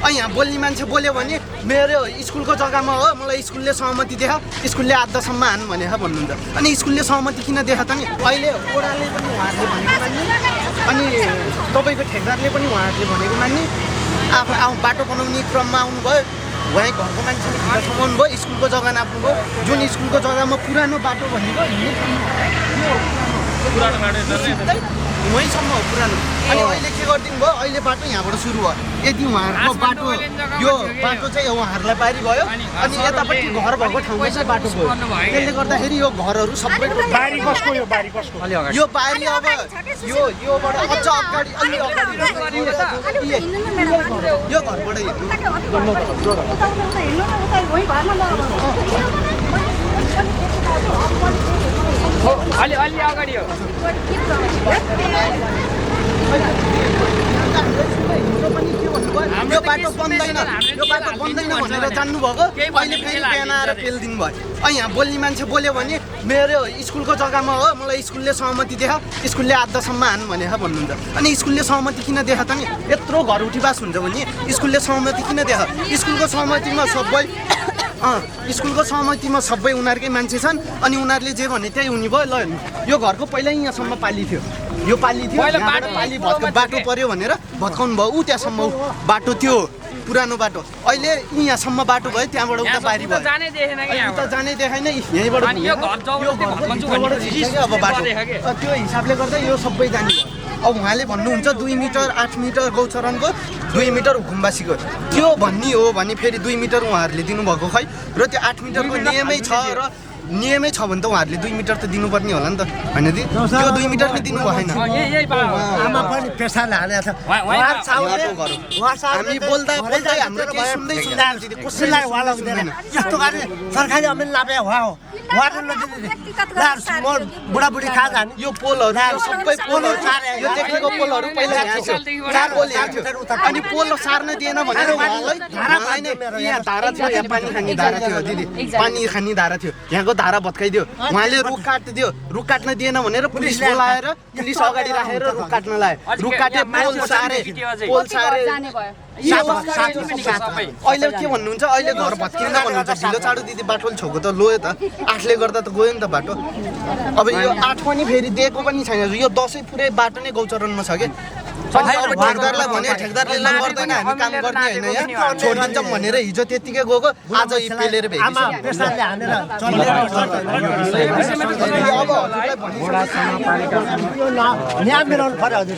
यहाँ बोल्ने मान्छे बोल्यो भने मेरो स्कुलको जग्गामा हो मलाई स्कुलले सहमति देख स्कुलले आधासम्म हानु भने भन्नुहुन्छ अनि स्कुलले सहमति किन देख त नि अहिले ओडाले पनि उहाँहरूले भनेको मान्ने अनि तपाईँको ठेकदारले पनि उहाँहरूले भनेको मान्ने आफू बाटो बनाउने क्रममा आउनुभयो उहाँ घरको मान्छेले समाउनु भयो स्कुलको जग्गा नाप्नुभयो जुन स्कुलको जग्गामा पुरानो बाटो भनेको वहीँसम्म हो पुरानो अनि अहिले के गरिदिनु भयो अहिले बाटो यहाँबाट सुरु भयो यदि उहाँहरूको बाटो यो बाटो चाहिँ उहाँहरूलाई बारी भयो अनि यतापट्टि घर भएको ठाउँमा चाहिँ बाटो गयो त्यसले गर्दाखेरि यो घरहरू सबै बारी कसको यो बारी कसको यो बारी अब योबाट अझ अगाडि अलि अगाडि यो घरबाट अलि अगाडि हो यो बाटो बन्दैन भनेर जान्नुभएको अहिले फेरि बिहान आएर पेलिदिनु भयो यहाँ बोल्ने मान्छे बोल्यो भने मेरो स्कुलको जग्गामा हो मलाई स्कुलले सहमति देख स्कुलले आधासम्म हानु भने भन्नुहुन्छ अनि स्कुलले सहमति किन देख त नि यत्रो घर उठिबास हुन्छ भने स्कुलले सहमति किन देख स्कुलको सहमतिमा सबै उनीहरूकै मान्छे छन् अनि उनीहरूले जे भने त्यही हुने भयो ल यो घरको पहिल्यै यहाँसम्म पाली थियो यो पाली थियो पाली बाटो पर्यो भनेर भत्काउनु भयो ऊ त्यहाँसम्म बाटो थियो पुरानो बाटो अहिले यहाँसम्म बाटो भयो त्यहाँबाट उता बारी भयो उता जानै देखाइन यहीँबाट अब बाटो त्यो हिसाबले गर्दा यो सबै जाने भयो अब उहाँले भन्नुहुन्छ 2 मिटर 8 मिटर गौचरणको 2 मिटर हुकुमबासीको त्यो भन्ने हो भने फेरि 2 मिटर उहाँहरूले दिनुभएको खै र त्यो 8 मिटरको नियमै छ र नियमै छ भने त उहाँहरूले 2 मिटर त दिनुपर्ने होला नि त होइन दिदी त्यो 2 मिटर नै दिनु भएन आमा पनि पेसाले हालेको छ हामी बोल्दा हाम्रो केही सुन्दै दिदी कसैलाई वाला हुँदैन यस्तो गरे सरकारी अमिन लाभे हो वाटर नदिने बुढाबुढी खा जाने यो पोलहरू यो सबै पोलहरू यो देखेको पोलहरू पहिला यहाँ थियो चार पोल यहाँ थियो अनि पोल सार्न दिएन भनेर उहाँलाई यहाँ धारा थियो यहाँ पानी खाने धारा थियो दिदी पानी खाने धारा थियो यहाँको धारा भत्काइदियो उहाँले रुख काट्दियो रुख काट्न दिएन भनेर पुलिस बोलाएर पुलिस अगाडि राखेर रुख काट्न लाए रुख काटे पोल सारे अहिले के भन्नुहुन्छ अहिले घर भत्किँदा भन्नुहुन्छ ढिलो चाँडो दिदी बाटो छोको त लोयो त 8ले गर्दा त गयो नि त बाटो अब यो 8 पनि फेरि दिएको पनि छैन यो 10 पुरै बाटो नै गौचरणमा छ के अब ठेकदारलाई भने ठेकदारले ल गर्दैन हामी काम गर्ने हैन यहाँ छोडिदिन्छौँ भनेर हिजो त्यतिकै गएको आज यी पेलेर भेटिन्छ